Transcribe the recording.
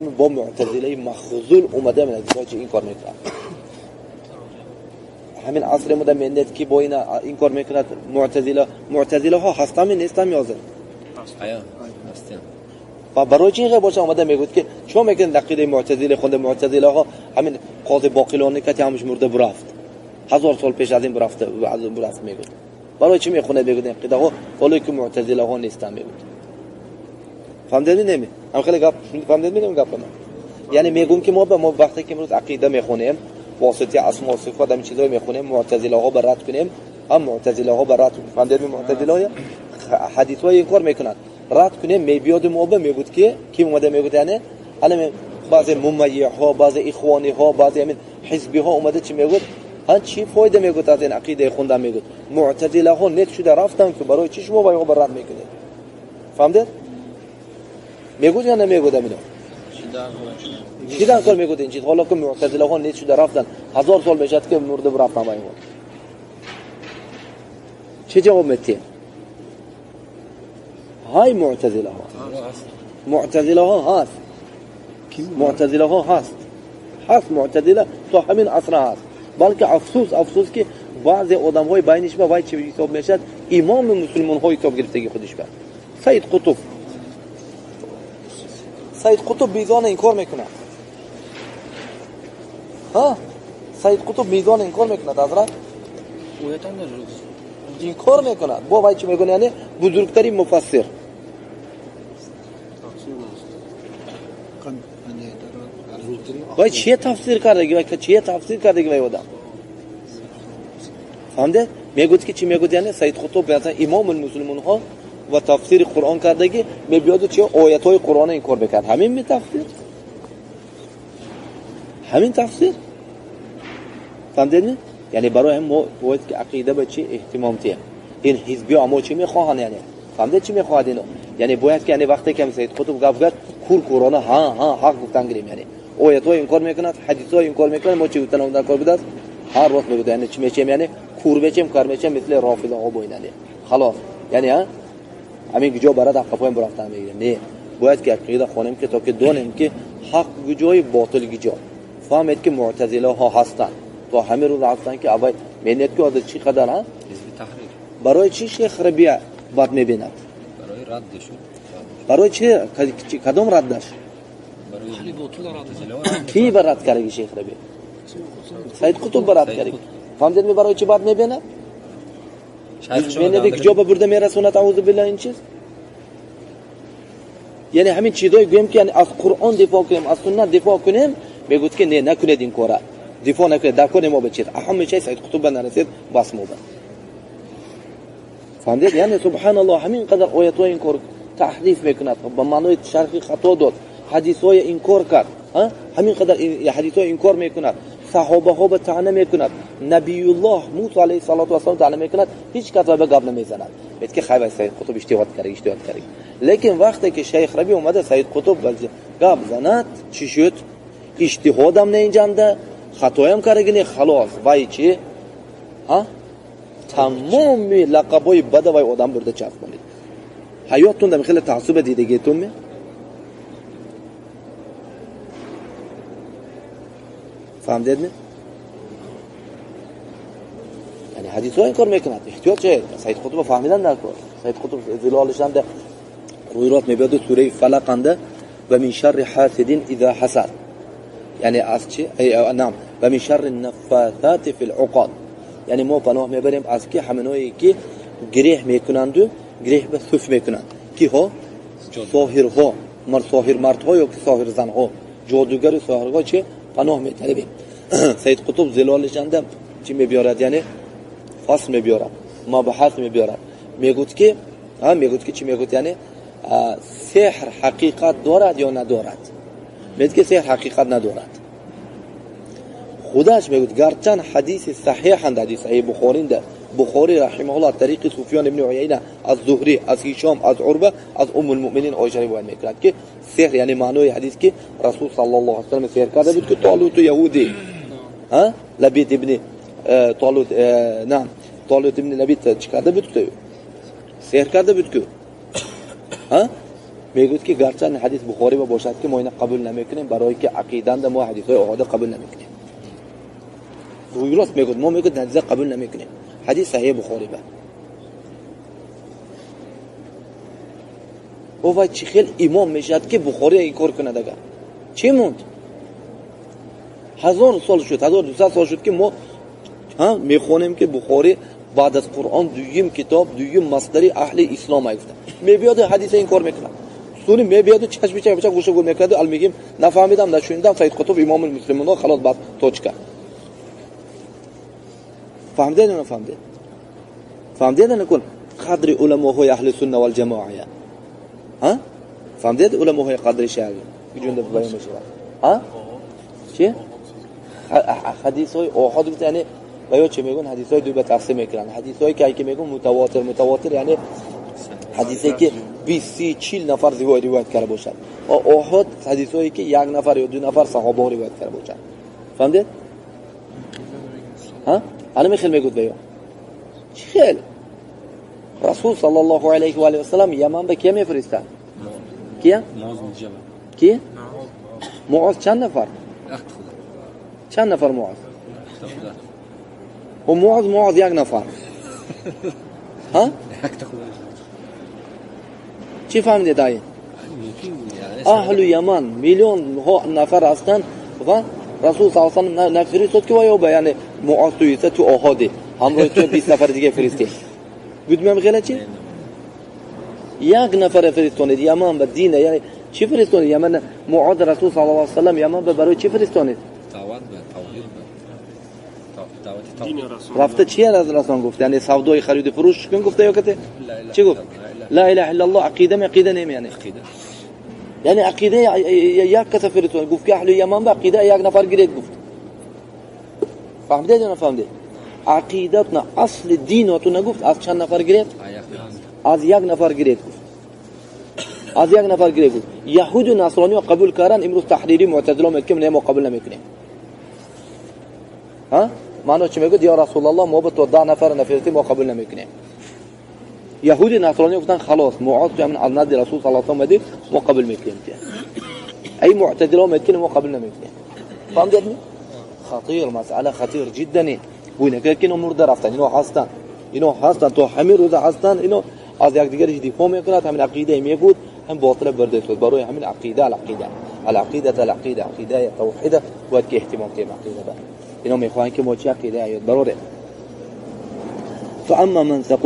Бо муътазилаи махзул омада менад, ин кор мекунад. Ҳамин аср омада менад, ки бо ин кор мекунад. Муътазила, муътазилаҳо ҳастами нестами ҳозир? Ва барои чи ин боша омада мегӯяд, ки чо мекунед ақидаи муътазила хонда? Муътазилаҳо ҳамин қози Боқилони кати ҳамаш мурда бурафт, 1000 сол пеш аз ин бурафта бурафт мегӯяд. Барои чӣ мехонад, мегӯяд, ақидаҳо, ҳоло ки муътазилаҳо нестанд, мегӯяд. Фаҳмидед неми? Ҳам хеле гап фаҳмидед неми гапа? Яъне мегӯм, ки мо ба мо вақте ки имрӯз ақида мехонем, воситаи асмо, сифат, ҳамин чизҳое мехонем, муътазилаҳо ба рад кунем, ҳам муътазилаҳо ба рад. Фаҳмидед? Муътазилаҳо ҳадисҳои инкор мекунанд, рад кунем, мебиёду мо ба мегӯд, ки ки омада мегӯд, яъне ҳала баъзе мумайиҳо, баъзе ихвониҳо, баъзе ҳамин ҳизбиҳо омада чӣ мегӯд? Ҳа, чӣ фоида мегӯд аз ин ақидаи хондан? Мегӯд, муътазилаҳо нет шуда рафтанд, ки барои чӣ шумо ба рад мекунед? Фаҳмидед? Мегӯд ё намегӯд амино? Чӣ дар кор мегӯд ин чиз, ҳоло ки муътазилаҳо нет шуда рафтанд, 1000 сол мешавад, ки мурда рафтанд ба инҳо? Чӣ ҷавоб метиҳем? Ҳай, муътазилаҳо, муътазилаҳо ҳаст, муътазилаҳо ҳаст, ҳаст муътазила то ҳамин асра ҳаст. Балки афсӯс, афсӯс, ки баъзе одамҳои байниш ба вай чӣ ҳисоб мешавад? Имоми мусулмонҳо ҳисоб гирифтаги худиш ба Саид Қутуб. Саид Қутуб мизона инкор мекунад. Ҳа, Саид Қутуб мизона инкор мекунад, ҳазрат, инкор мекунад. Бо вай чӣ мекунад? Яъне бузургтарин муфассир. Вай чие тафсир кардаги? Вай чие тафсир кардаги вай одам? Фаҳмидед? Мегӯяд, ки чӣ мегӯяд? Яъне Саид Қутуб имоми мусулмонҳо ва тафсири Қуръон кардаги, мебиёду чи оятҳои Қуръона инкор мекард. Ҳамин ми тафсир? Ҳамин тафсир? Фаҳмидед? Яъне барои ҳам мо бояд ки ақида ба чи эҳтимом тиҳем. Ин ҳизбиё амо чӣ мехоҳанд? Яъне фаҳмидед, чӣ мехоҳад ино? Яъне бояд ки, яъне вақте ки Саид Қутуб гап гад, кур курона ҳа ҳа ҳақ гуфтан гирем. Яъне оятҳо инкор мекунад, ҳадисҳо инкор мекунад, мо чӣ гуфтан дар кор будааст? Ҳар рост мегӯяд. Яъне чӣ мешем? Яъне кур мечем, кар мечем, мисли рофизаҳо бо яъне халос, яъне ҳа ҳамин гуҷо барад, ҳаққапоям бурафтан мегирем. Не, бояд ки ақида хонем, ки то ки донем, ки ҳақ гуҷои, ботил гуҷо. Фаҳмед, ки муътазилаҳо ҳастанд, то ҳамин рӯз ҳастанд, ки аввал мебинед, ки ҳозир чӣ қадар ҳа барои чӣ Шех Рабия бад мебинад? Барои чи? Кадом раддаш? Ки ба рад кардаги Шех Рабия? Саид Қутуб ба рад кардаги. Фаҳмидед, барои чӣ бад мебинад? Мебинед, куҷо ба бурда мерасонад, аузу билла, ин чиз. Яъне ҳамин чизое гӯем, ки аз Қуръон дифоъ кунем, аз суннат дифоъ кунем, мегӯяд, ки не, накунед ин кора, дифоъ накунед. Дар кори мо ба чиз аҳамми чиз Саид Қутуб ба нарасед, бас мо ба. Фаҳмидед? Яъне субҳаналлоҳ, ҳамин қадар оятҳои инкор, таҳриф мекунад, ба маънои шарқи хато дод, ҳадисҳое инкор кард, ҳамин қадар ҳадисҳое инкор мекунад, саҳобаҳо ба таъна мекунад, набиюллоҳ Мусо алайҳи салоту вассалом таъна мекунад, ҳеҷ кас ба гап намезанад. Мегӯяд, ки хай, Саид Қутуб иҷтиҳод кард, иҷтиҳод кард. Лекин вақте ки Шайх Раби омада Саид Қутуб гап занад, чӣ шуд? Иҷтиҳодам не, инҷанда хатоям кардаги не, халос, вай чи ҳа тамоми лақабҳои бада вай одам бурда часпонид. Ҳаёттун хеле таассуба дидагиетун ме? Фаҳмидед ме? Яъне ҳадисҳо инкор мекунад. Эҳтиёт шавед, Саид Қутуба фаҳмидан дар кор. Саид Қутуб зилолишанда рӯйрот мебиёду сураи Фалақанда: ва мин шарри ҳасидин иза ҳасад, яъне аз чи нам, ва мин шарри наффасати фил уқад. Яъне мо паноҳ мебарем аз ки ҳаминое ки гиреҳ мекунанду гиреҳ ба суф мекунанд. Киҳо? Соҳирҳо, соҳирмардҳо ё ки соҳирзанҳо, ҷодугару соҳирҳо. Чи паноҳ металабем. Саид Қутуб зилолишанда чӣ мебиёрад? Яъне фасл мебиёрад, мабҳас мебиёрад, мегӯд ки, мегӯд ки чӣ мегӯд? Яъне сеҳр ҳақиқат дорад ё надорад? Мегӯяд, ки сеҳр ҳақиқат надорад. Худаш мегӯяд, гарчанд ҳадиси саҳиҳанд, ҳадиси саҳиҳ Бухоринда, Бухори раҳимаҳуллоҳ тариқи Суфён ибни Уяйна аз Зуҳрӣ, аз Ҳишом, аз Урва, аз Уммулмуъминин Оиша ривоят мекунад, ки сеҳр, яъне маънои ҳадис, ки Расул саллаллоҳу алайҳи васаллам сеҳр карда буд, ки Толуту яҳудӣ, Лабид ибни Толут, нам, Толут ибни Лабид чӣ карда буд, ку сеҳр карда буд ку. Мегӯяд ки гарчанд ҳадис Бухорӣ бошад ки мо ина қабул намекунем, барои ки ақиданда мо ҳадисҳои оҳода қабул намекунем. Рост мегӯяд, мо мегӯяд ҳадиса қабул намекунем. Ҳадис саҳеҳ Бухорӣ ба. О вай чӣ хел имом мешавад ки Бухорӣ инкор кунад агар? Чӣ монд? 1000 сол шуд, 1200 сол шуд ки мо мехонем ки Бухорӣ баъд аз Қуръон дуюм китоб, дуюм масдари аҳли ислом гуфта. Мебиёд ҳадиса инкор мекунад. Суни мебиёд чашми чашм гӯша гул мекунад, алмегим нафаҳмидам, нашунидам, Саид Қутб имоми муслимон, халос бас точка. Фаҳмидед ё нафаҳмидед? Фаҳмидед накун қадри уламоҳои аҳли сунна вал ҷамоа. Ҳа? Фаҳмидед уламоҳои қадри шаъ? Куҷо баён мешавад? Ҳа? Чӣ? Ҳадисҳои оҳод гуфта, яъне ва ё чӣ мегӯянд? Ҳадисҳои ду ба тақсим мекунанд. Ҳадисҳое ки мегӯянд мутавотир, мутавотир яъне ҳадисе ки 20, 30, 40 нафар ривоят карда бошад. Ва оҳод ҳадисҳое ки як нафар ё ду нафар саҳобаҳо ривоят карда бошад. Фаҳмидед? Ҳа? Ана мехел мегӯяд ва ё чӣ хел? Расул саллаллоҳу алайҳи ва алиҳи васаллам Яман ба кия мефиристад? Кия? Ки? Муоз чанд нафар? Чанд нафар Муоз? و Муоз як нафар. Ҳа? Чӣ фаҳмидед ай? Аҳли Яман миллионҳо нафар ҳастанд ва Расул саллаллоҳу алайҳи ва саллам нафиристод ки вай оба, яъне Муоз ту иса ту оҳодӣ, ҳамроҳи ту 20 нафар дига фиристем. Будмем хела чӣ? Як нафар фиристонид Яман ба дина, яъне чӣ фиристонид Яман? Муоз Расул саллаллоҳу алайҳи ва саллам Яман ба барои чӣ фиристонид? Даъват ба тавҳид ба рафта чи аз расон гуфт? Яъне савдои хариду фурӯш кун гуфта ё кате? Чӣ гуфт? Ла илаҳа иллаллоҳ. Ақида ақида нем, яъне яъне ақида як каса фиристон гуфт ки аҳли Яман ба ақида як нафар гиред гуфт. Фаҳмидед ё нафаҳмидед? Ақидатна асли диноту нагуфт аз чанд нафар гиред? Аз як нафар гиред гуфт. Аз як нафар гиред гуфт. Яҳуду насрониҳо қабул карданд, имрӯз таҳрири муътазило мегӯяд ки не, мо қабул намекунем. Ҳа? Маъно чӣ мегӯяд? Ё Расулаллоҳ, мо ба то 10 нафар нафиристем, мо қабул намекунем. Яҳуди насрони гуфтанд халос, Муоз ту аз назди Расул саллаллоҳу алайҳи ва саллам омадӣ, мо қабул мекунем. Ай муътазило мегӯяд ки мо қабул намекунем. Фаҳмидед? Хатир масъала, хатир ҷиддан. Бубинед ки ино мурда рафтанд, ино ҳастанд, ино ҳастанд то ҳамин рӯза ҳастанд, ино аз якдигараш дифоъ мекунад, ҳамин ақидае мегӯяд, ҳам ботила бурда шуд. Барои ҳамин ақида алақида, алақидата алақида, ақидаи тавҳида бояд ки эҳтимом кунем ақида ба. اینا میخواهند که ما چه عقیده یاد براره. فاما من ثقل